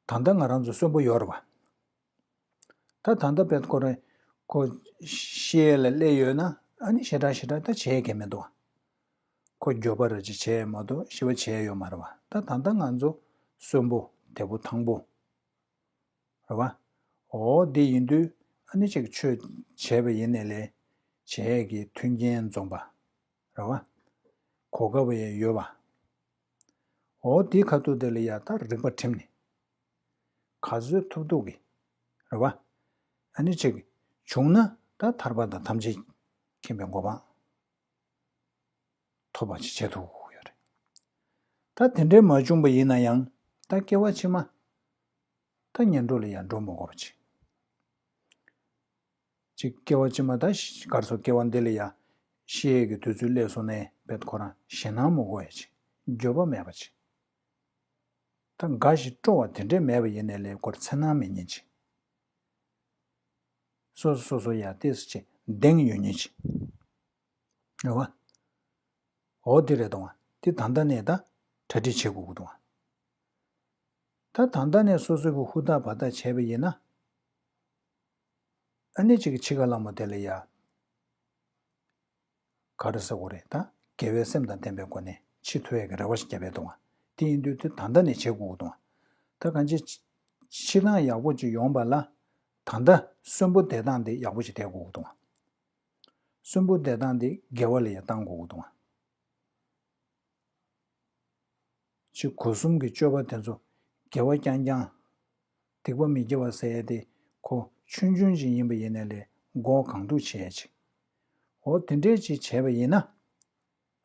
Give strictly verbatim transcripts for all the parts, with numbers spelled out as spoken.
ད་ལྟ་ང་རང་ཚོ་གསོན་པོ་ཡོད་རེད་བ། ད་ད་ལྟ་དཔེ་ཁོ་རང་ཁོ་ཤི་ཡས་ལ་སླེབས་ཡོད་ན་ཨ་ནི་ཞེ་དྲག་ཞེ་དྲག་ད་བྱེད་ཡས་གང་མི་འདུག་བ། ཁོ་འགྱོད་པ་ར་ཅིག་བྱེད་ཡས་མ་གཏོགས་ཤི་བ་བྱེད་ཡས་ཡོད་མ་རེད་བ། ད་ད་ལྟ་ང་ཚོ་གསོན་པོ་བདེ་པོ་ཐང་པོ་རེད་བ། འོ་དེ་ཡིན་དུས་ཨ་ནི་ཅིག་ཆོས་བྱས་པ་ཡིན་ནའི་ལས་བྱེད་ཡས་ཀྱི་མཐུན་རྐྱེན་འཛོམས་པ་རེད་བ། གོ་སྐབས་ཡང་ཡོད་པ། འོ་དེའི་ཁ་ཐུག་དེ་ལ་ཡ་ད་རིག་པ་བསྒྲིམས་ནས་ག་ཚོད་ཐུབ་ཐུབ་ཀྱི་རེད་བ། ཨ་ནི་ཅིག་བྱུང་ན་ད་ཐར་པ་དང་ཐམས་ཅད་མཁྱེན་པའི་གོ་འཕང་ཐོབ་པ་ཅིག་བྱེད་ཐུབ་ཡོད་རེད། ད་དེ་འདྲའི་མ་བྱུང་པ་ཡིན་ན་ཡང་ད་སྐྱེ་བ་ཕྱི་མ་ད་ངན་འགྲོ་ལ་ཡང་འགྲོ་མི་དགོས་པ་ཅིག་ཅིག་སྐྱེ་བ་ཕྱི་མ་ད་གར་སོགས་སྐྱེ་བ་འདི་ལ་ཡ་ཤི་ཡས་ཀྱི་དུས་ཚོད་སླེབས་སོང་ནས་བེད་ཁོ་རང་ཞེད་སྣང་མི་དགོས་ཡ་ཅིག་འགྱོད་པ་མེད་པ་ཅིག་ད་དགའ་ཞིང་སྤྲོ་བ་དེ་འདྲས་མེད་པ་ཡིན་ནའི་ལས་ཁོར་འཚེར་སྣང་མེད་ཉིན་ཅིག་སོ་སོ་སོ་སོ་ཡ་ཏོག་ཙམ་ཅིག་གདེང་ཡོད་ཉིན་ཅིག་རེད་བ། འོ་དེ་རེད་དོ། དེ་ད་ལྟ་ནས་ད་གྲ་སྒྲིག་བྱེད་དགོས་ཀྱི་འདུག་ད་ད་ལྟ་ནས་སོ་སོ་གི་ཧུར་ཐག་བ་ཐག་བྱས་པ་ཡིན་ན། ཨ་ནི་ཅིག་གི་འཆི་ཁ་ལ་མོ་དེ་ལ་ཡ། ག་རེ་ཟེར་དགོས་རེད་ད། དགེ་བའི་སེམས་དང་ལྡན་པའི་སྒོ་ནས་འཆི་ཐུབ་ཡས་ཀྱི་རེ་བ་ཞིག་བརྒྱབ་པའི་གདོང་བ། དེ་ཡིན་དུས་དེ་ད་ལྟ་ནས་བྱེད་དགོས་ཀྱི་འདུག་ད་གང་ཅི། འཆི་སྟངས་ཡག་པོ་ཅིག་ཡོང་བ་ལ། ད་ལྟ་གསོན་པོ་བསྡད་སྟངས་དེ་ཡག་པོ་ཞིག་བསྡད་དགོས་ཀྱི་འདུག་གསོན་པོ་བསྡད་སྟངས་དེ་དགེ་བ་ལ་ཡང་བཏང་དགོས་ཀྱི་འདུག་ཅིག་སྒོ་གསུམ་གྱི་སྤྱོད་པ་དེ་ཚོ་དགེ་བ་རྐྱང་རྐྱང་། སྡིག་པ་མི་དགེ་བ་ཟེར་ཡས་དེ་ཁོ་ཆུང་ཆུང་ཅིག་ཡིན་པ་ཡིན་ནའི་ལས་འགོག་གང་ཐུབ་བྱེད་ཡས་ཅིག་འོ་དེ་འདྲས་ཅིག་བྱས་པ་ཡིན་ན།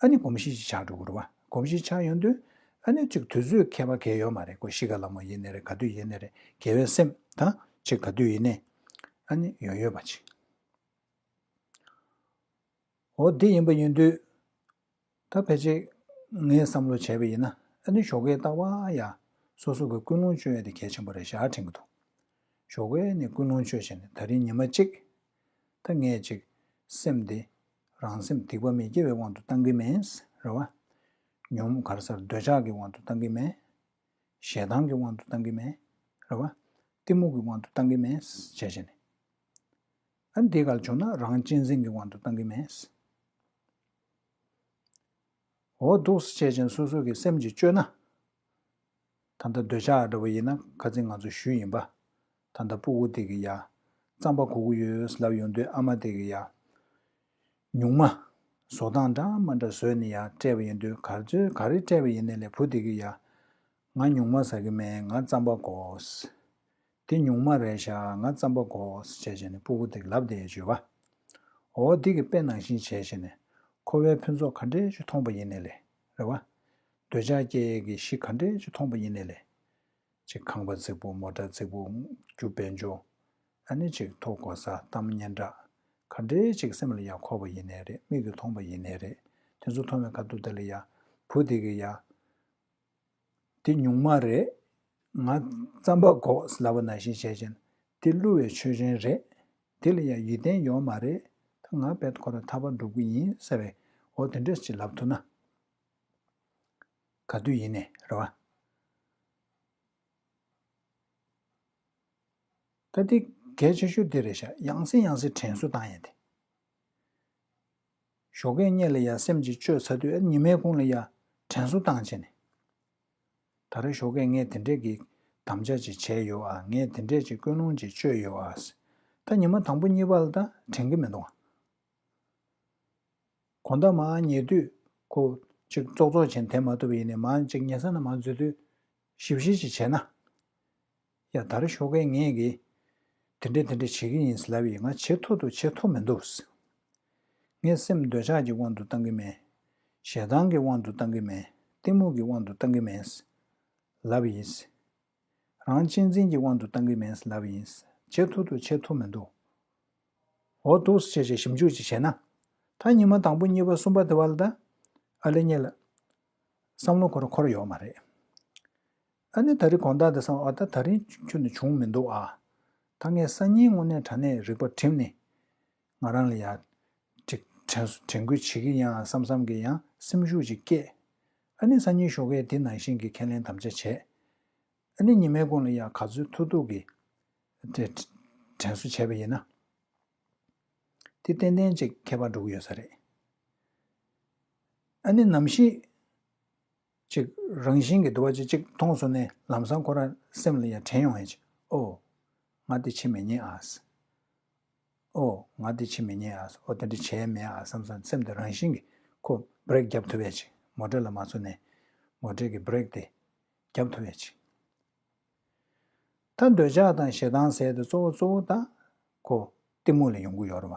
ཨ་ནི་གོམས་གཤིས་ཅིག་ཆགས་འགྲོ་གི་རེད་བ། གོམས་གཤིས་ཆགས་ཡོང་དུས་ཨ་ནི་ཅིག་དུས་ཚོད་ཁྱད་པར་གང་ཡང་ཡོད་མ་རེད། ཁོ་ཤི་ཁ་ལ་མོ་ཡིན་ནའི་རེད། ག་དུས་ཡིན་ནའི་རེད། དགེ་བའི་སེམས་དང་ཅིག་ག་དུས་ཡིན་ནའི་ཨ་ནི་ཡོད་ཡོད་པ་ཅིག་འོ་དེ་ཡིན་པ་ཡིན་དུས། ད་ཕལ་ཆེར་ངས་བསམ་བློ་བྱས་པ་ཡིན་ན་ཨ་ནི་ཞོགས་ཀས་རྟག་པར་ཡ་སོ་སོ་གི་ཀུན་སློང་བཅོས་ཡ་དེ་གལ་ཆེན་པོ་རེད་ཤག་དྲན་གྱི་འདུག་ཞོགས་ཀས་ནས་ཀུན་སློང་བཅོས་བྱས་ནས་ད་རིང་ཉི་མ་གཅིག་ད་ངས་ཅིག་སེམས་དེ་རང་སེམས་སྡིག་པ་མི་དགེ་བའི་དབང་དུ་བཏང་གི་མེད། རེད་བ། ཉོན་ག་རེ་ཟེར། འདོད་ཆགས་ཀྱི་དབང་དུ་བཏང་གི་མེད། ཞེ་སྡང་གི་དབང་དུ་བཏང་གི་མེད། རེད་བ། གཏི་མུག་གི་དབང་དུ་བཏང་གི་མེད་བྱས་བྱས་ནས། ཨ་འདི་གར་བྱུང་ན་རང་གཅེས་འཛིན་གྱི་དབང་དུ་བཏང་གི་མེད། འོ་འདུག་སེ་བྱས་བྱས་སོ་སོ་གི་སེམས་ཀྱིས་བཅོས་ན། ད་ལྟ་འདོད་ཆགས་འདྲ་བོ་ཡིན་ན་ཁ་སང་ང་ཚོ་ཞུས་ཡིན་པ། ད་ལྟ་སྤུ་གུ་དེ་གི་ཡ། རྩམ་པ་གོ་གི་ཡོད་ལབ་ཡོང་དུས་ཨ་མ་དེ་གི་ཡ། ཉུང་མ། བཟོ་སྟངས་འདྲ་མ་འདྲ་བཟོས་ནས་ཡར་སྤྲད་པ་ཡིན་དུས་ག་ཚོད་ག་རེ་སྤྲད་པ་ཡིན་ནའི་ལས་བུ་དེ་གིས་ཡ། ང་ཉུང་མ་ཟ་གི་མེད། ང་རྩམ་པ་དགོས། དེ་ཉུང་མ་རེད་ཤག་ང་རྩམ་པ་དགོས་བྱས་བྱས་ནས་སྤུ་གུ་དེ་གིས་ལབ་བསྡད་ཡོད་པ། འོ་དེ་གི་དཔེ་ནང་བཞིན་བྱས་བྱས་ནས་ཁོ་པའི་ཕུན་ཚོགས་ག་འདྲས་ཅིག་མཐོང་པ་ཡིན་ནའི་ལས། རེད་བ། འདོད་ཆགས་སྐྱེ་ཡས་ཀྱི་གཞི་ག་འདྲས་ཅིག་མཐོང་པ་ཡིན་ནའི་ལས། ཅིག་ཁང་པ་རྫིག་པོ། མོ་ཊ་རྫིག་པོ། རྒྱུ་དཔལ་འབྱོར། ཨ་ནི་ཅིག་མཐོ་གོ་ས། གཏམ་སྙན་གྲགས། ག་འདྲའི་ཅིག་སེམས་ལ་ཡ་འཁོར་བ་ཡིན་ནའི་རེད། མིག་གིས་མཐོང་བ་ཡིན་ནའི་རེད། དེ་ཚོ་མཐོང་བའི་ཁ་ཐུག་དེ་ལ་ཡ། བུ་དེ་གིས་ཡ། དེ་ཉུང་མ་རེད། ང་རྩམ་པ་དགོས་ལབ་པ་ནང་བཞིན་བྱས་བྱས་ནས་དེ་བསླུ་བའི་ཆོས་ཅན་རེད། དེ་ལ་ཡ་ཡིད་བརྟན་ཡོད་མ་རེད། ད་ང་རྦད་ཁོ་རང་ཐར་པ་འགྲོ་གི་ཡིན་ཟེར་བའི་འོ་དེ་འདྲས་ཅིག་ལབ་ཐུབ་ན། ག་དུས་ཡིན་ནའི་རེད་བ། ད་དེ་གལ་ཆེ་ཤོས་དེ་རེད་ཤག་ཡང་སེ་ཡང་སེ་དྲན་གསོ་བཏང་ཡས་དེ། ཞོགས་ཀས་ངེད་ལ་ཡ་སེམས་ཀྱིས་བཅོས་ཚར་དུས་ཨ་ཉི་མའི་གུང་ལ་ཡ་དྲན་གསོ་བཏང་བྱས་ནས། ད་རེས་ཞོགས་ཀས་ངས་དེ་འདྲས་ཀྱི་དམ་བཅའ་ཅིག་བྱས་ཡོད་ཨ། ངས་དེ་འདྲས་ཀྱི་ཀུན་སློང་ཅིག་བཅོས་ཡོད་ཨ། ད་ཉི་མ་དང་པོ་གཉིས་པ་ལ་ད་དྲན་གྱི་མི་འདུག་ཨ། དགོང་དག་མར་ཉལ་དུས་ཁོ་ཅིག་ཙོག་ཙོག་བྱས་དེ་མ་ཐུབ་པ་ཡིན་ནའི་མར་ཅིག་ཉལ་ས་ན་མར་འཛུལ་དུས་ཞིབ་ཞིབ་ཅིག་བྱས་ན། ཡ་ད་རེས་ཞོགས་ཀས་ངས་ཀྱིས་དེ་འདྲས་དེ་འདྲས་བྱེད་ཀྱི་ཡིན་ཟེར་ལབ་ཡིན། ང་བྱེད་ཐུབ་འདུག་བྱེད་ཐུབ་མི་འདུག་ངས་སེམས་འདོད་ཆགས་ཀྱི་དབང་དུ་བཏང་གི་མེད། ཞེ་སྡང་གི་དབང་དུ་བཏང་གི་མེད། གཏི་མུག་གི་དབང་དུ་བཏང་གི་མེད་ལབ་ཡིན། རང་གཅེས་འཛིན་གྱི་དབང་དུ་བཏང་གི་མེད་ལབ་ཡིན། བྱེད་ཐུབ་འདུག་བྱེད་ཐུབ་མི་འདུག་འོ་འདུག་སེ་བྱས་བྱས་ཞིབ་འཇུག་ཅིག་བྱས་ན། ད་ཉི་མ་དང་པོ་གཉིས་པ་གསུམ་པ་དེ་བར་ལ་ད། ཨ་ལེ་ཉེ་ལ། བསམ་བློ་འཁོར་འཁོར་ཡོད་མ་རེད། ཨ་ནི་ད་རེས་དགོང་དག་དེ་སང་ཨ་ད་ད་རིང་ཁྱོན་ནས་བྱུང་མི་འདུག་ཨ། ད་ངས་སང་ཉིན་དངོས་གནས་དྲང་གནས་རིག་པ་བསྒྲིམས་ནས། ང་རང་ལ་ཡ། ཅིག་དྲན་དྲན་སྐུལ་བྱེད་ཀྱི་ཡང་བསམ་བསམ་གྱི་ཡང་སེམས་ཤུགས་ཅིག་སྐྱེས། ཨ་ནི་སང་ཉིན་ཞོགས་ཀས་དེ་ནང་བཞིན་གྱི་ཁས་ལེན་དམ་བཅའ་བྱས། ཨ་ནི་ཉི་མའི་གུང་ལ་ཡང་ག་ཚོད་ཐུག་ཐུག་གི་དེ་དྲན་གསོ་བྱས་པ་ཡིན་ན། དེ་ཏན་ཏན་ཅིག་ཁྱད་པར་འགྲོ་གི་ཡོད་ས་རེད། ཨ་ནི་ནམ་ཞིག་ཅིག་རང་བཞིན་གྱི་འདུ་བ་ཅིག་ཅིག་མཐོང་སོང་ནས་ལམ་སང་ཁོ་རང་སེམས་ལ་ཡང་དྲན་ཡོང་ཡ་ཅིག་ཨོ། ང་འདི་བྱེད་མི་ཉན་ཨ། ཨོ། ང་འདི་བྱེད་མི་ཉན་ཨ། ཨོ་དེ་འདྲ་བྱས་མེད་ཨ་བསམ་བསམ་སེམས་དེ་རང་བཞིན་གྱིས་ཁོ་བྷི་རེག་རྒྱབ་ཐུབ་ཡ་ཅིག་མོ་ཊ་ལ་མ་བཙུགས་ནས་མོ་ཊའི་གི་བྷི་རེག་དེ་རྒྱབ་ཐུབ་ཡ་ཅིག་ད་འདོད་ཆགས་དང་ཞེ་སྡང་ཟེར་དེ་གཙོ་བོ་གཙོ་བོ་ད་ཁོ་གཏི་མུག་ལས་ཡོང་གི་ཡོད་རེད་བ།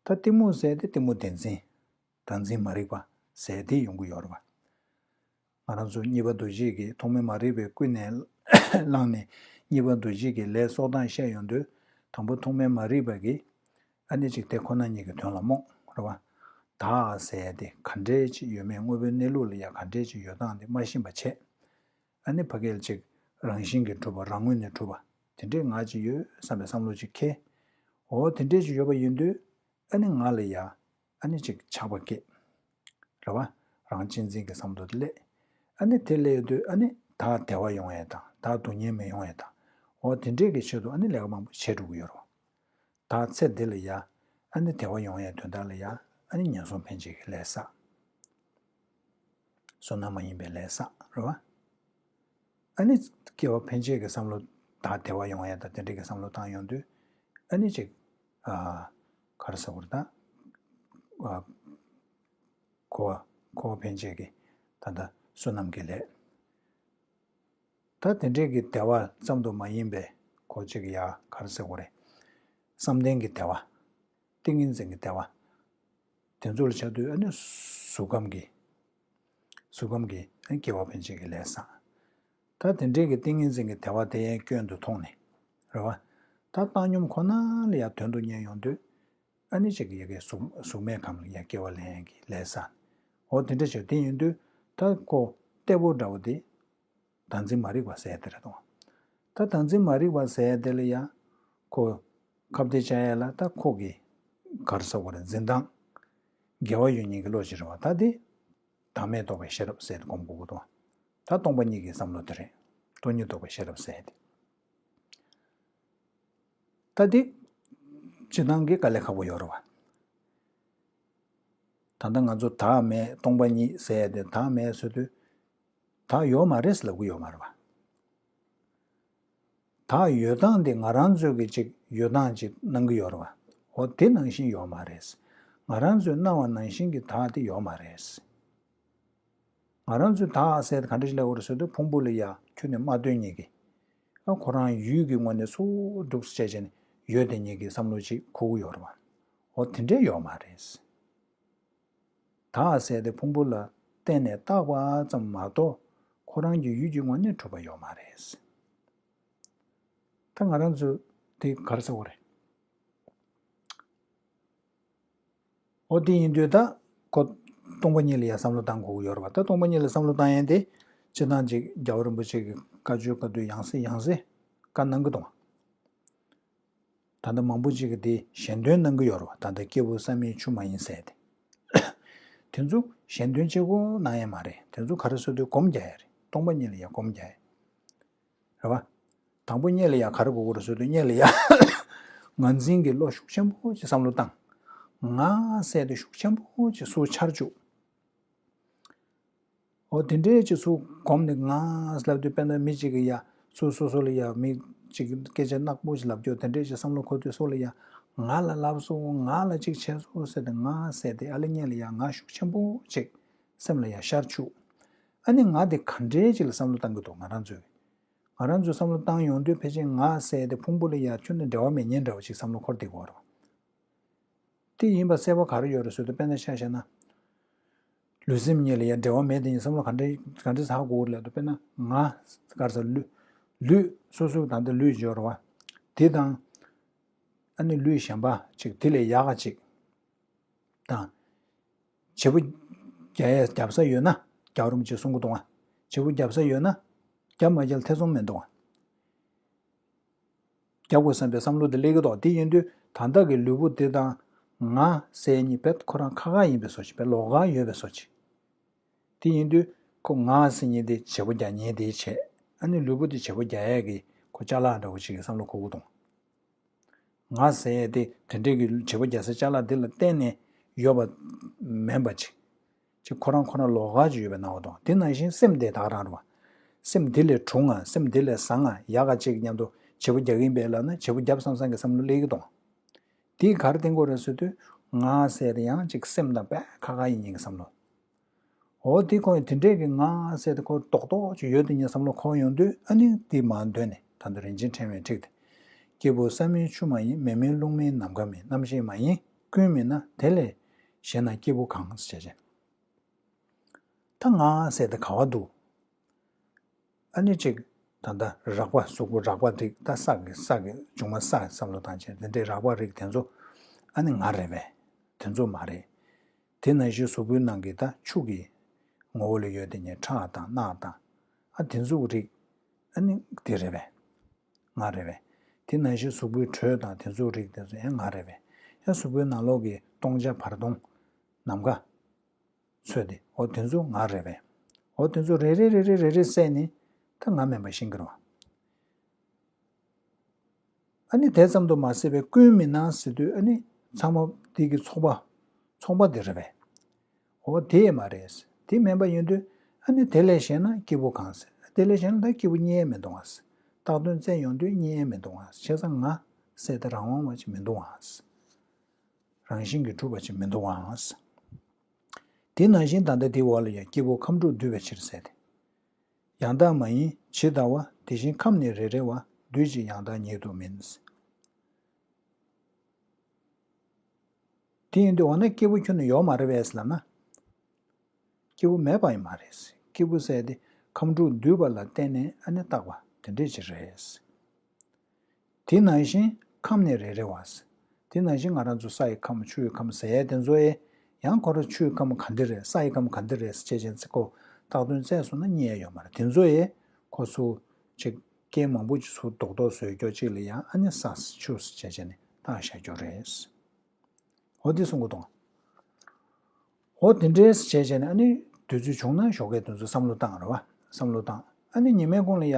ད་གཏི་མུག་ཟེར་དེ་གཏི་མུག་བདེན་འཛིན། བདག་འཛིན་མ་རིག་པ་ཟེར་དེ་ཡོང་གི་ཡོད་རེད་བ། ང་རང་ཚོ་གཉིས་པ་འདུ་བྱེད་ཀྱི་ཐོག་མའི་མ་རིག་པའི་ཀུན་ནས་བསླངས་ནས་གཉིས་པ་འདུ་བྱེད་ཀྱི་ལས་གསོག་སྟངས་བཤད་ཡོང་དུས། དང་པོ་ཐོག་མའི་མ་རིག་པ་གིས་ཨ་ནི་ཅིག་དེ་ཁོ་ན་ཉིད་ཀྱི་དོན་ལ་རྨོངས་རེད་བ། བདག་ཟེར་དེ་ག་འདྲས་ཅིག་ཡོད་མེད་དངོས་པོའི་གནས་ལུགས་ལ་ཡང་ག་འདྲས་ཅིག་ཡོད་སྟངས་དེ་མ་ཤེས་པ་བྱས། ཨ་ནི་ཕ་གིར་ཅིག་རང་བཞིན་གྱིས་གྲུབ་པ་རང་ངོས་ནས་གྲུབ་པ་དེ་འདྲས་ང་ཅིག་ཡོད་བསམ་པའི་བསམ་བློ་ཅིག་འཁྱེར། འོ་དེ་འདྲས་ཅིག་ཡོད་པ་ཡིན་དུས། ཨ་ནི་ང་ལ་ཡ། ཨ་ནི་ཅིག་ཆགས་པ་སྐྱེས། རེད་བ། རང་གཅེས་འཛིན་གྱི་བསམ་བློ་དེ་སླེབས། ཨ་ནི་དེ་སླེབས་དུས་ཨ་ནི་བདག་བདེ་བ་ཡོང་ཡས་དང་བདག་སྡུག་བསྔལ་མི་ཡོང་ཡས་དང་། འོ་དེ་འདྲས་ཀྱི་ཆེད་དུ་ཨ་ནི་ལས་ཀ་མང་པོ་བྱེད་འགྲོ་གི་ཡོད་རེད་བ། བདག་ཚེ་འདི་ལ་ཡ། ཨ་ནི་བདེ་བ་ཡོང་ཡས་དོན་དག་ལ་ཡ། ཨ་ནི་ངན་སོང་འཕེན་བྱེད་ཀྱི་ལས་བསགས། བསོད་ནམས་མ་ཡིན་པའི་ལས་བསགས་རེད་བ། ཨ་ནི་སྐྱེ་བ་ཕན་ཆད་ཀྱི་བསམ་བློ་དང་བདེ་བ་ཡོང་ཡ་དང་དེ་འདྲ་གི་བསམ་བློ་བཏང་ཡོང་དུས། ཨ་ནི་ཅིག་ཨ། ག་རེ་ཟེར་དགོས་རེད་ད། ཨ། འཁོར་བ་འཁོར་བ་ཕན་ཆད་ཀྱི་ད་ལྟ་བསོད་ནམས་ཀྱི་ལས། ད་དེ་འདྲས་ཀྱི་བདེ་བ་ཙམ་དུ་མ་ཡིན་པའི་གོ་ཅིག་ཡ་ག་རེ་ཟེར་དགོས་རེད། བསམ་གཏན་གྱི་བདེ་བ། ཏིང་ངེ་འཛིན་གྱི་བདེ་བ། དེ་ཚོ་ལ་བྱ་དུས་ཨ་ནི་གཟུགས་ཁམས་ཀྱི། གཟུགས་ཁམས་ཀྱི་ཨ་ནི་སྐྱེ་བ་ཕན་ཆད་ཀྱི་ལས་བསགས། ད་དེ་འདྲས་ཀྱི་ཏིང་ངེ་འཛིན་གྱི་བདེ་བ་དེ་ཡང་སྐྱོན་དུ་མཐོང་ནས། རེད་བ། ད་བཏང་སྙོམས་ཁོ་ན་ལ་ཡང་དོན་དུ་གཉེར་ཡོང་དུས། ཨ་ནི་ཅིག་ཡ་གི་གཟུགས་གཟུགས་མེད་ཁམས་ལ་ཡང་སྐྱེ་བ་ལེན་ཡ་གི་ལས་བསགས། འོ་དེ་འདྲ་བྱས་དེ་ཡིན་དུས་ད་ཁོ་གཏེ་པོ་འདྲ་བོ་དེ། བདག་འཛིན་མ་རིག་པ་ཟེར་དེ་རེད་དོ། ད་བདག་འཛིན་མ་རིག་པ་ཟེར་དེ་ལ་ཡང་། ཁོ། ཁ་གཏད་བཅག་ཡ་ལ་ད་ཁོ་གི། ག་རེ་ཟེར་དགོས་རེད་འཛིན་སྟངས། འགལ་བ་ཡོད་མཁན་གྱི་བློ་ཅིག་རེད་བ་ད་དེ། བདག་མེད་རྟོགས་པའི་ཤེས་རབ་ཟེར་དེ་སྒོམ་དགོས་ཀྱི་འདུག་ད་སྟོང་པ་ཉིད་ཀྱི་བསམ་བློ་དེ་རེད། སྟོང་ཉིད་རྟོགས་པའི་ཤེས་རབ་ཟེར་དེ། ད་དེ། སྤྱིར་བཏང་གི་དཀའ་ལས་ཁག་པོ་ཡོད་རེད་བ། ད་ལྟ་ང་ཚོ་བདག་མེད་སྟོང་པ་ཉིད་ཟེར་ཡ་དེ་བདག་མེད་ཟེར་དུས། བདག་ཡོད་མ་རེད་ལབ་གི་ཡོད་མ་རེད་བ། བདག་ཡོད་སྟངས་དེ་ང་རང་ཚོས་ཀྱི་ཅིག་ཡོད་སྟངས་ཅིག་སྣང་གི་ཡོད་རེད་བ། འོ་དེ་ནང་བཞིན་ཡོད་མ་རེད། ང་རང་ཚོས་སྣང་བ་ནང་བཞིན་གྱི་བདག་དེ་ཡོད་མ་རེད། ང་རང་ཚོས་བདག་ཟེར་དེ་ག་འདྲ་ཞིག་ལབ་དགོས་རེད་ཟེར་དུས་ཕུང་པོ་ལ་ཡ་ཁྱོན་ནས་མ་ལྟོས་ཉིད་ཀྱི། ཨ་ཁོ་རང་ཡུལ་གྱི་ངོས་ནས་སུ་སྒྲུབ་སུ་བྱས་བྱས་ནས་ཡོད་དེ་ཉིད་ཀྱི་བསམ་བློ་ཅིག་འཁོར་གྱི་ཡོད་རེད་བ། འོ་དེ་འདྲས་ཡོད་མ་རེད། བདག་ཟེར་དེ་ཕུང་པོ་ལ་བརྟེན་ནས་བཏགས་པ་ཙམ་མ་གཏོགས་ཁོ་རང་གི་ཡུལ་གྱི་ངོས་ནས་གྲུབ་པ་ཡོད་མ་རེད། ད་ང་རང་ཚོས་དེ་ག་རེ་ཟེར་དགོས་རེད། འོ་དེ་ཡིན་དུས་ད་ཁོ་སྟོང་པ་ཉིད་ལ་ཡང་བསམ་བློ་བཏང་དགོས་ཀྱི་ཡོད་རེད་བ། ད་སྟོང་པ་ཉིད་ལ་བསམ་བློ་བཏང་ཡས་དེ་སྤྱིར་བཏང་ཅིག་རྒྱལ་བ་རིན་པོ་ཆེ་གི་བཀའ་ཆོས་བཀའ་བསྡུ་ཡང་སེ་ཡང་སེ་བཀའ་གནང་གི་འདུག་ད་ལྟ་མང་པོ་ཅིག་གིས་དེ་ཞལ་འདོན་གནང་གི་ཡོད་རེད་བ། ད་ལྟ་སྐྱེས་བུ་བསམ་ཡས་ཆུ་མ་ཡིན་ཟེར་ཏེ། དེ་ཚོ་ཞལ་འདོན་བྱེད་དགོས་གནང་ཡས་མ་རེད། དེ་ཚོ་ག་རེ་ཟེར་དུས་སྒོམ་རྒྱག་ཡས་རེད། སྟོང་པ་ཉིད་ལ་ཡང་སྒོམ་རྒྱག་ཡས། རེད་བ། དང་པོ་སྔོན་ལ་ཡང་ག་རེ་དགོས་ཀྱི་རེད་ཟེར་དུས་སྔོན་ལ་ཡང་ངར་འཛིན་གྱི་བློ་ཤུགས་ཆེན་པོ་ཅིག་བསམ་བློ་བཏང་། ང་ཟེར་དེ་ཤུགས་ཆེན་པོ་ཅིག་སུ་འཆར་བཅུག་འོ་དེ་འདྲའི་ཅིག་སུ་གོམས་ནས་ང་ལབ་དུས་དཔེར་ན་མི་གཅིག་གིས་ཡ་སུ་སོ་སོ་ལ་ཡ་མི་གཅིག་སྐད་ཆ་ནག་པོ་ཅིག་ལབ་རྒྱུ་དེ་འདྲའི་ཅིག་བསམ་བློ་འཁོར་དུས་སོ་ལ་ཡ་ང་ལ་ལབ་སོང་ང་ལ་ཅིག་བྱས་སོང་ཟེར་ཏེ་ང་ཟེར་དེ་ཨ་ལེ་སྔོན་ལ་ཡ་ང་ཤུགས་ཆེན་པོ་ཅིག་སེམས་ལ་ཡ་ཤར་བཅུག་ཨ་ནི་ང་དེ་ག་འདྲའི་ཅིག་ལ་བསམ་བློ་བཏང་གི་འདུག་ང་རང་ཚོས། ང་རང་ཚོས་བསམ་བློ་བཏང་ཡོང་དུས་ཕལ་ཆེར་ང་ཟེར་དེ་ཕུང་པོ་ལ་ཡ་ཁྱོན་ནས་འབྲེལ་བ་མེད་མཁན་འདྲ་བོ་ཅིག་བསམ་བློ་འཁོར་བསྡད་ཀྱི་ཡོད་རེད། དེ་ཡིན་པ་གསལ་པོ་ག་རེ་ཡོད་རེད་ཟེར་དུས་དཔེར་ན་ཆ་བཞག་ན། ལུས་སེམས་གཉིས་ལ་ཡ་འབྲེལ་བ་མེད་དེ་ཡིན་བསམ་བློ་ག་འདྲ་ག་འདྲ་ཟ་དགོས་རེད་ལབ་དུས་དཔེར་ན་ང་ག་རེ་ཟ་ལུས་ལུས་སོ་སོའི་ད་ལྟ་ལུས་ཡོད་རེད་བ། དེ་དང་། ཨ་ནི་ལུས་གཞན་པ་ཅིག་དེ་ལས་ཡག་ག་ཅིག་དང་། བྱེད་པོ་རྒྱག་ཡས་རྒྱབ་ས་ཡོད་ན་རྒྱག་རུང་ཅིག་གསུང་གི་འདུག་ཨ། བྱེད་པོ་རྒྱབ་ས་ཡོད་ན་རྒྱབ་མ་རྒྱབ་ཐེ་ཚོམ་མི་འདུག་ཨ། རྒྱབ་དགོས་བསམ་པའི་བསམ་བློ་དེ་སླེབས་ཀྱི་འདུག་དེ་ཡིན་དུས་ད་ལྟ་གི་ལུས་པོ་དེ་དང་ང་ཟེར་གཉིས་དཔེ་ཁོ་རང་ཁ་ཁ་ཡིན་པའི་བཟོ་ཅིག་དཔེ་ལོགས་ཀ་ཡོད་པའི་བཟོ་ཅིག་དེ་ཡིན་དུས་ཁོ་ང་ཟེར་མཁན་དེ་བྱེད་པོ་རྒྱག་མཁན་དེ་བྱས། ཨ་ནི་ལུས་པོ་དེ་བྱེད་པོ་རྒྱག་ཡས་ཀྱི་ཁོ་ཅ་ལག་འདྲ་བོ་ཞིག་གི་བསམ་བློ་འཁོར་གྱི་འདུག་ང་ཟེར་ཡས་དེ་དེ་འདྲས་ཀྱི་བྱེད་པོ་རྒྱག་སའི་ཅ་ལག་དེ་ལ་བརྟེན་ནས་ཡོད་པ་མིན་པ་ཅིག་ཅིག་ཁོ་རང་ཁོ་རང་ལོགས་ཀ་ཅིག་ཡོད་པའི་སྣང་བ་དང་། དེ་ནང་བཞིན་སེམས་དེ་ད་ག་རང་རེད་བ། སེམས་དེ་ལས་གྲུང་ང་། སེམས་དེ་ལས་བཟང་ང་། ཡག་ག་ཅིག་མཉམ་དུ་བྱེད་པོ་རྒྱག་གིན་པས་ལབ་ན་བྱེད་པོ་རྒྱབ་བསམ་བསམ་གྱི་བསམ་བློ་སླེབས་ཀྱི་འདུག་དེས་ག་རེ་བསྟན་གྱི་ཡོད་རེད་ཟེར་དུས། ང་ཟེར་དེ་ཡང་ཅིག་སེམས་དང་དཔེ་ཁ་ཁ་ཡིན་ཡིན་གྱི་བསམ་བློ། འོ་དེ་ཁོ་ཡང་དེ་འདྲས་ཀྱི་ང་ཟེར་དེ་ཁོ་རྡོག་རྡོག་ཅིག་ཡོད་དེ་ཉིད་བསམ་བློ་འཁོར་ཡོང་དུས། ཨ་ནི་དེ་མར་འདོན་ནས་ད་ལྟ་རིན་ཆེན་ཕྲེང་བའི་ཁྲིད་དེ། སྐྱེས་བུ་ས་མིན་ཆུ་མ་ཡིན། མེ་མིན་རླུང་མིན་ནམ་མཁའ་མིན། རྣམ་ཤེས་མ་ཡིན་ཀུན་མིན་ན། དེ་ལས་གཞན་ན་སྐྱེས་བུ་གང་ཟེར་བྱས། ད་ང་ཟེར་དེ་ག་བ་འདུག་ཨ་ནི་ཅིག་ད་ལྟ་རགས་པ་གཟུགས་པོ་རགས་པ་རིགས། ད་ས་གི་ས་གི་འབྱུང་བ་ས་བསམ་བློ་བཏང་བྱས། དེ་འདྲའི་རགས་པ་རིགས་དེ་ཚོ་ཨ་ནི་ང་རེད་པས། དེ་ཚོ་མ་རེད། དེ་ནང་བཞིན་གཟུགས་པོའི་ནང་གི་ད་ཆུ་གི་ངོ་བོ་ལ་ཡོད་དེ་ཉིད་ཁྲག་དང་རྣག་དང་། ཨ་དེ་ཚོ་རིགས་ཨ་ནི་དེ་རེད་པས། ང་རེད་པས། དེ་ནང་བཞིན་གཟུགས་པོའི་དྲོད་དང་དེ་ཚོ་རིགས་དེ་ཚོ་ཡང་ང་རེད་པས། ཡང་གཟུགས་པོའི་ནང་ལོགས་ཀྱི་སྟོང་ཆ་བར་སྟོང་ནམ་མཁའ་ཚོས་ཏེ། འོ་དེ་ཚོ་ང་རེད་པས། འོ་དེ་ཚོ་རེ་རེ་རེ་རེ་རེ་རེ་བསྲེས་ནས་ད་ང་མིན་པ་ཤེས་ཀྱི་རེད་བ། ཨ་ནི་དེ་ཙམ་དུ་མ་ཟད་པའི་ཀུན་མིན་ན་ཟེར་དུས། ཨ་ནི་ཚང་མ་དེ་གི་ཚོགས་པ་ཚོགས་པ་དེ་རེད་པས། འོ་དེ་མ་རེད། དེ་མིན་པ་ཡིན་དུས། ཨ་ནི་དེ་ལས་གཞན་ན་སྐྱེས་བུ་གང་ཟེར། དེ་ལས་གཞན་ན་ད་སྐྱེས་བུ་རྙེད་ཡས་མི་འདུག་ཨ། བཏགས་དོན་བཙལ་ཡོང་དུས་རྙེད་ཡས་མི་འདུག་ཨ། བྱས་ཙང་ང་ཟེར་དེ་རང་དབང་བ་ཅིག་མི་འདུག་ཨ། རང་བཞིན་གྱིས་གྲུབ་པ་ཅིག་མི་འདུག་ཨ། དེ་ནང་བཞིན་ད་ལྟ་དེའི་འོག་ལ་ཡང་སྐྱེས་བུ་ཁམས་དྲུག་འདུས་པའི་ཕྱིར་ཟེར་ཏེ། ཡང་དག་མ་ཡིན་ཇི་ལྟ་བ། དེ་བཞིན་ཁམས་ནི་རེ་རེ་བ། འདུས་ཀྱི་ཡང་དག་ཉིད་དུ་མིན། དེ་ཡིན་དུས་འོ་ན་སྐྱེས་བུ་ཁྱོན་ནས་ཡོད་མ་རེད་པས་ལབ་ན། སྐྱེས་བུ་མེད་པ་ཡང་མ་རེད། སྐྱེས་བུ་ཟེར་དེ་ཁམས་དྲུག་འདུས་པ་ལ་བརྟེན་ནས་ཨ་ནི་བཏགས་པ་དེ་འདྲས་ཅིག་རེད། དེ་ནང་བཞིན་ཁམས་ནི་རེ་རེ་བ། དེ་ནང་བཞིན་ང་རང་ཚོ་ས་ཡི་ཁམས་ཆུ་ཡི་ཁམས་ཟེར་ཡས་དེ་ཚོ་ཡི། ཡང་ཁོ་རང་ཆུ་ཡི་ཁམས་ག་འདྲ་རེད། ས་ཡི་ཁམས་ག་འདྲ་རེད་ཟེར་བྱས་ཅན་ཚིག་གོ་བཏགས་དོན་བཙལ་སོང་ན་རྙེད་ཡ་ཡོད་མ་རེད། དེ་ཚོ་ཡི་ཁོ་ཚོ་ཅིག་རྐྱེན་མང་པོ་ཅིག་ཚུར་རྡོག་རྡོག་བཟོས་ཀྱོག་ཅིག་ལ་ཡང་ཨ་ནི་ས་ཆུ་ཟེར་བྱས་ཅན་ནི་བཏགས་བཞག་ཀྱོག་རེད། འོ་དེ་གསུང་གི་འདུག་འོ་དེ་འདྲས་བྱས་བྱས་ནས་ཨ་ནི་དུས་ཚོད་བྱུང་ན་ཞོགས་ཀས་དེ་ཚོ་བསམ་བློ་བཏང་རེད་བ། བསམ་བློ་བཏང་། ཨ་ནི་ཉི་མའི་གུང་ལ་ཡ་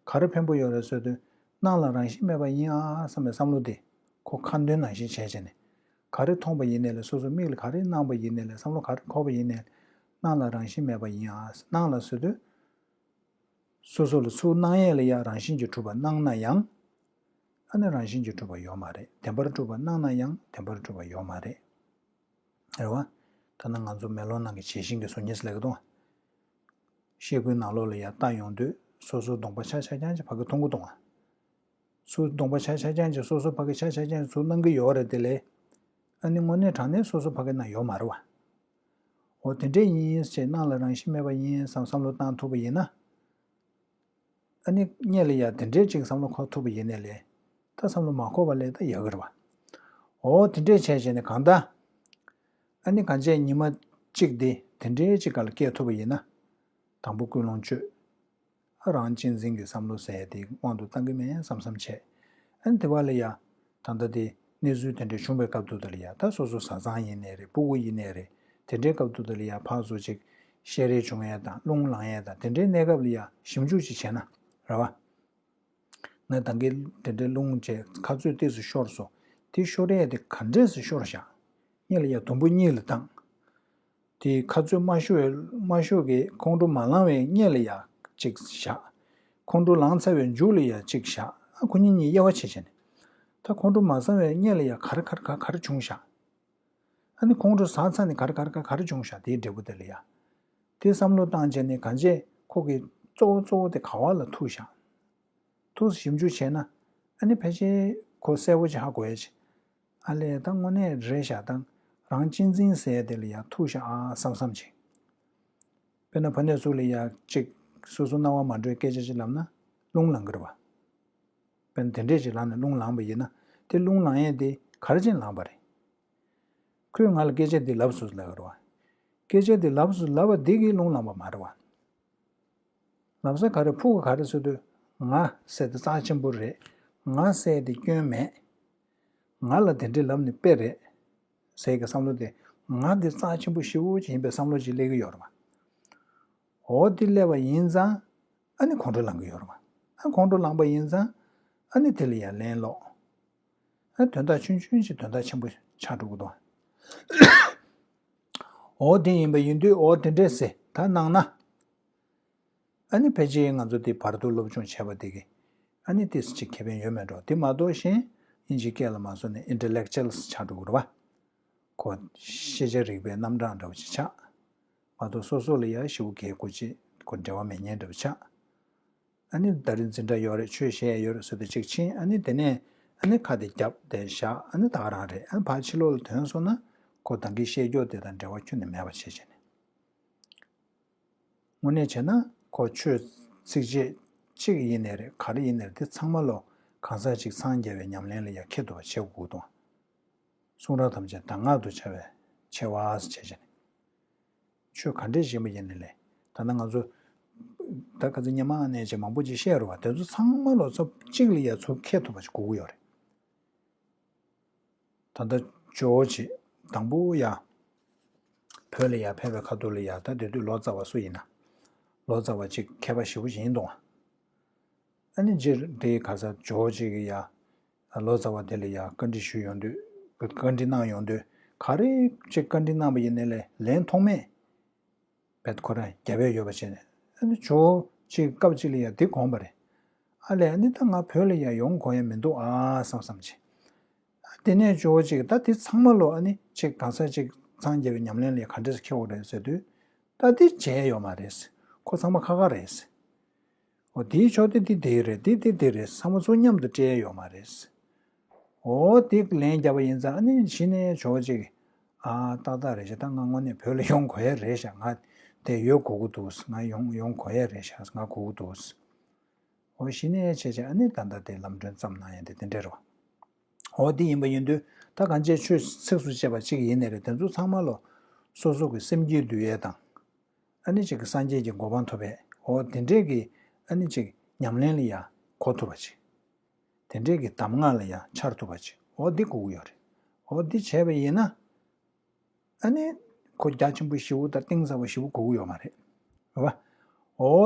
ག་རེ་ཕན་པོ་ཡོད་རེད་ཟེར་དུས། སྣང་ལ་རང་བཞིན་མེད་པ་ཡིན་ཨ་བསམ་པའི་བསམ་བློ་དེ་ཁོ་ཁ་འདོན་ནང་བཞིན་བྱས་བྱས་ནས། ག་རེ་མཐོང་པ་ཡིན་ནའི་ལས། སོ་སོ་མིག་ལ་ག་རེ་སྣང་པ་ཡིན་ནའི་ལས། བསམ་བློ་ག་རེ་འཁོར་བ་ཡིན་ནའི་སྣང་ལ་རང་བཞིན་མེད་པ་ཡིན་ཨ། སྣང་ལ་ཟེར་དུས། སོ་སོ་ལ་ཚུར་སྣང་ཡས་ལ་ཡ་རང་བཞིན་གྱིས་གྲུབ་པ་སྣང་ན་ཡང་། ཨ་ནི་རང་བཞིན་གྱིས་གྲུབ་པ་ཡོད་མ་རེད། བདེན་པར་གྲུབ་པ་སྣང་ན་ཡང་བདེན་པར་གྲུབ་པ་ཡོད་མ་རེད། རེད་བ། ད་ནང་ང་ཚོ་མེ་ལོང་ནང་གི་བྱད་བཞིན་གྱི་གཟུགས་བརྙན་ཟེར་ལབ་ཀྱི་འདུག་ཤེལ་སྒོའི་ནང་ལོགས་ལ་ཡ་ལྟ་ཡོང་དུས་སོ་སོའི་གདོང་པ་ཆ་ཆ་རྐྱང་ཅིག་ཕ་གི་མཐོང་གི་འདུག་ཨ། སོ་སོའི་གདོང་པ་ཆ་ཆ་རྐྱང་ཅིག་སོ་སོ་ཕ་གི་ཆ་ཆ་རྐྱང་ཅིག་ཚུར་སྣང་གི་ཡོད་རེད་དེ་ལས། ཨ་ནི་དངོས་གནས་དྲང་གནས་སོ་སོ་ཕ་གི་ན་ཡོད་མ་རེད་བ། འོ་དེ་འདྲས་ཡིན་ཞེས་སྣང་ལ་རང་བཞིན་མེད་པ་ཡིན་བསམ་བསམ་བློ་བཏང་ཐུབ་པ་ཡིན་ན། ཨ་ནི་སྔོན་ལ་ཡ་དེ་འདྲས་ཅིག་བསམ་བློ་འཁོར་ཐུབ་པ་ཡིན་ནའི་ལས། ད་བསམ་བློ་མ་འཁོར་བ་ལས་ད་ཡག་གི་རེད་བ། འོ་དེ་འདྲས་བྱས་བྱས་ནས་གང་ལྟར། ཨ་ནི་གང་བྱས་ཉི་མ་གཅིག་དེ་དེ་འདྲས་ཅིག་ག་ལ་སྐྱེལ་ཐུབ་པ་ཡིན་ན། དང་པོ་ཀུན་སློང་བཅོས། ཨ་རང་གཅེས་འཛིན་གྱི་བསམ་བློ་ཟེར་ཡ་དེ་དབང་དུ་བཏང་གི་མེད་བསམ་བསམ་བྱས། ཨ་ནི་དེ་བ་ལ་ཡ། ད་ལྟ་དེ་གནས་ཚུལ་དེ་འདྲ་བྱུང་བའི་སྐབས་དུ་དེ་ལ་ཡ། ད་སོ་སོ་བཟའ་ཚང་ཡིན་ནའི་རེད། སྤུ་གུ་ཡིན་ནའི་རེད། དེ་འདྲའི་སྐབས་དུ་དེ་ལ་ཡ་ཕར་ཚུར་ཅིག་བཤད་རེས་བྱུང་ཡས་དང་རླུང་ལངས་ཡས་དང་དེ་འདྲའི་གནས་སྐབས་ལ་ཡ་ཞིབ་འཇུག་ཅིག་བྱས་ན་རེད་བ། ང་ད་གིན་དེ་འདྲའི་རླུང་བྱས་ཁ་རྩོད་ཏོག་ཙམ་ཤོར་སོང་། དེ་ཤོར་ཡས་དེ་ག་འདྲས་སེ་ཤོར་བཞག་སྔོན་ལ་ཡ་དུམ་བུ་གཉིས་ལ་བཏང་། དེ་ཁ་རྩོད་མ་ཤོར་བའི་མ་ཤོར་གི་ཁོང་ཁྲོ་མ་ལངས་པའི་སྔོན་ལ་ཡ་གཅིག་བཞག་ཁོང་ཁྲོ་ལངས་ཚར་བའི་མཇུག་ལ་ཡ་གཅིག་བཞག་ཨ་ཁོ་གཉིས་གཉིས་དབྱེ་བ་ཕྱེ་བྱས་ནས། ད་ཁོང་ཁྲོ་མ་ཟིན་པའི་སྔོན་ལ་ཡ་ག་རེ་ག་རེ་ག་རེ་བྱུང་བཞག་ཨ་ནི་ཁོང་ཁྲོ་ཟ་ཚར་ནས་ག་རེ་ག་རེ་ག་རེ་བྱུང་བཞག་དེའི་འབྲས་བུ་དེ་ལ་ཡ། དེ་བསམ་བློ་བཏང་བྱས་ནས་གང་བྱས་ཁོ་གི་གཙོ་བོ་གཙོ་བོ་དེ་ག་བ་ལ་ཐུག་བཞག་ཐུགས་ཞིབ་འཇུག་བྱས་ན། ཨ་ནི་ཕལ་ཆེར་ཁོ་གསལ་པོ་ཅིག་ཧ་གོ་ཡ་ཅིག་ཨ་ལས་ད་དངོས་གནས་རེད་བཞག་དང་རང་གཅེས་འཛིན་ཟེར་ཡ་དེ་ལ་ཡ་ཐུག་བཞག་ཨ་བསམ་བསམ་ཅིག་དཔེར་ན་ཕ་ནས་ཚུར་ལ་ཡ་ཅིག་སོ་སོ་སྣང་བ་མ་འགྲོའི་སྐད་ཆ་ཅིག་ལབ་ན་རླུང་ལངས་གི་རེད་བ། དཔེར་ན་དེ་འདྲས་ཅིག་ལབ་ནས་རླུང་ལངས་པ་ཡིན་ན་དེ་རླུང་ལངས་ཡས་དེ་ག་རེ་བྱས་ནས་ལངས་པ་རེད། ཁོས་ང་ལ་སྐད་ཆ་འདི་ལབ་སོང་ལབ་ཀྱི་རེད་བ། སྐད་ཆ་འདི་ལབ་སོང་ལབ་པ་འདི་གིས་རླུང་ལངས་པ་མ་རེད་བ། ལམ་སང་ག་རེ་ཕུག་ག་ག་རེ་ཟེར་དུས། ང་ཟེར་དེ་རྩ་ཆེན་པོ་རེད། ང་ཟེར་དེ་སྐྱོན་མེད། ང་ལ་དེ་འདྲས་ལབ་ནི་དཔེ་རེད། ཟེར་གི་བསམ་བློ་དེ། ང་འདི་རྩ་ཆེན་པོ་ཞེ་པོ་ཅིག་ཡིན་པའི་བསམ་བློ་ཅིག་སླེབས་ཀྱི་ཡོད་རེད་བ། འོ་འདི་སླེབས་པ་ཡིན་ཙང་། ཨ་ནི་ཁོང་ཁྲོ་ལངས་ཀྱི་ཡོད་རེད་བ། ཨ་ཁོང་ཁྲོ་ལངས་པ་ཡིན་ཙང་ཨ་ནི་དེ་ལ་ཡང་ལན་སློག་ཨ་དོན་དག་ཆུང་ཆུང་ཞིག་དོན་དག་ཆེན་པོ་ཆགས་འགྲོ་གི་འདུག་འོ་དེ་ཡིན་པ་ཡིན་དུས་འོ་དེ་འདྲས་ཟེར་ད་གནང་ན། ཨ་ནི་ཕལ་ཆེར་ང་ཚོ་དེ་བར་དུ་སློབ་སྦྱོང་བྱས་པ་དེ་གི་ཨ་ནི་ཏིས་ཅིག་ཁེ་ཕན་ཡོད་མེད་འགྲོ་དེ་མ་གཏོགས་གཞན་ཨིན་ཇི་སྐད་ལ་མ་སོང་ནས་intellectuals་ཆགས་འགྲོ་གི་རེད་བ། ཁོ་ཤེས་བྱ་རིག་པའི་རྣམ་གྲངས་འདྲ་བོ་ཅིག་ཆགས། མ་གཏོགས་སོ་སོ་ལ་ཡང་ཞེ་པོ་གལ་དགོས་ཅིག་ཁོ་འབྲེལ་བ་མེད་མཁན་འདྲ་བོ་ཆགས། ཨ་ནི་ད་རིང་འཛིན་གྲྭ་ཡོད་རེད་ཆོས་བཤད་ཡ་ཡོད་རེད་ཟེར་དུས་གཅིག་ཕྱིན་ཨ་ནི་དེ་ནས་ཨ་ནི་ཁ་དེ་རྒྱབ་དེ་བཞག་ཨ་ནི་ད་ག་རང་རེད་ཨ་ནི་ཕར་ཕྱི་ལོགས་ལ་ཐོན་སོང་ན་ཁོ་ད་གིན་བཤད་རྒྱུ་དེ་དང་འབྲེལ་བ་ཁྱོན་ནས་མེད་པ་བྱས་བྱས་ནས། དངོས་གནས་བྱས་ན་ཁོ་ཆོས་ཚིགས་བཅད་གཅིག་ཡིན་ནའི་རེད་ག་རེ་ཡིན་ནའི་རེད་དེ་ཚང་མ་ལོ་གང་ཟག་གཅིག་འཚང་རྒྱ་བའི་ཉམས་ལེན་ལ་ཡང་འཁེལ་ཐུབ་པ་བྱེད་དགོས་དང་། གསུང་རབ་ཐམས་ཅད་གདམས་ངག་ཏུ་བྱ་བའི་ཆེ་བ་ཟེར་བྱས་བྱས་ནས། ཆོས་ག་འདྲས་ཤེས་པ་ཡིན་ནའི་ལས་ད་ལྟ་ང་ཚོ་ད་ག་ཚོད་སྙན་མ་ནས་ཅིག་མང་པོ་ཅིག་བཤད་རུ་བ་དེ་ཚོ་ཚང་མ་ལོ་ཚོ་གཅིག་ལ་ཡ་ཚུར་འཁེལ་ཐུབ་པ་ཞིག་དགོས་ཀྱི་ཡོད་རེད། ད་ལྟ་ཇོ་བོ་ཅིག་དང་པོ་ཡ་བོད་ལ་ཡ་ཕེབས་པའི་ཁ་ཐུག་ལ་ཡ་ད་དེ་དུས་ལོ་ཙཱ་བ་སུ་ཡིན་ན་ལོ་ཙཱ་བ་ཅིག་མཁས་པ་ཞེ་པོ་ཅིག་ཡིན་འདུག་ཨ། ཨ་ནི་རྗེ་དེའི་ག་ས་ཇོ་བོ་ཅིག་གི་ཡ། ལོ་ཙཱ་བ་དེ་ལ་ཡ་བཀའ་འདྲི་ཞུས་ཡོང་དུས་བཀའ་འདྲི་གནང་ཡོང་དུས་ག་རེ་ཅིག་བཀའ་འདྲི་གནང་པ་ཡིན་ནའི་ལས་ལན་ཐོགས་མེད་བེད་ཁོ་རང་རྒྱབ་ཡས་ཡོད་པ་བྱས་ནས་ཨ་ནི་ཇོ་བོ་ཅིག་སྐབས་ཅིག་ལ་ཡ་འདི་དགོངས་པ་རེད། ཨ་ལས་ཨ་ནི་ད་ང་བོད་ལ་ཡ་ཡོང་དགོས་ཡ་མི་འདུག་ཨ་བསམ་བསམ་བྱས། དེ་ནས་ཇོ་བོ་ཅིག་ད་དེ་ཚང་མ་ལོ་ཨ་ནི་ཅིག་གང་ཟག་ཅིག་འཚང་རྒྱ་བའི་ཉམས་ལེན་ལ་ག་འདྲས་སེ་འཁྱེར་དགོས་རེད་ཟེར་དུས། ད་དེ་བྱས་ཡོད་མ་རེད། ཁོ་ཚང་མ་ཁ་ཁ་རེད། འོ་དེའི་ཕྱོགས་དེ་དེ་དེ་རེད་དེ་དེ་དེ་རེད་ཚང་མ་ཚོ་མཉམ་དུ་སྤྲད་ཡོད་མ་རེད། འོ་དེ་ལན་བརྒྱབ་པ་ཡིན་ཙང་ཨ་ནི་གཞི་ནས་ཇོ་བོ་ཅིག་ཨ་ཏག་ཏག་རེད་ཤག་ད་ང་དངོས་གནས་བོད་ལ་ཡོང་དགོས་ཡ་རེད་ཤག་ང་དེ་ཡོད་དགོས་ཀྱི་འདུག་ང་ཡོང་ཡོང་དགོས་ཡ་རེད་ཤག་ང་དགོས་ཀྱི་འདུག་འོ་གཞི་ནས་བྱས་བྱས་ཨ་ནི་ད་ལྟ་དེ་ལམ་སྒྲོན་བརྩམས་གནང་ཡ་དེ་དེ་འདྲ་རེད་བ། འོ་དེ་ཡིན་པ་ཡིན་དུས་ད་གང་ཅིའི་ཆོས་ཚིགས་སུ་བཅད་པ་གཅིག་ཡིན་ནའི་རེད་དེ་ཚོ་ཚང་མ་ལོ་སོ་སོ་གི་སེམས་རྒྱུད་འདུལ་ཡས་དང་། ཨ་ནི་གཅིག་གི་སངས་རྒྱས་ཀྱི་གོ་འཕང་ཐོབ་པའི་འོ་དེ་འདྲས་ཀྱི་ཨ་ནི་གཅིག་ཉམས་ལེན་ལ་ཡང་གོ་ཐུབ་པ་ཅིག་དེ་འདྲས་ཀྱི་གདམས་ངག་ལ་ཡང་འཆར་ཐུབ་པ་ཅིག་འོ་འདི་དགོས་ཀྱི་ཡོད་རེད། འོ་འདི་བྱས་པ་ཡིན་ན། ཨ་ནི་ཁོ་རྒྱ་ཆེན་པོ་ཞེ་པོ་དང་གཏིང་ཟབ་པོ་ཞེ་པོ་དགོས་ཀྱི་ཡོད་མ་རེད། རེད་བ། འོ།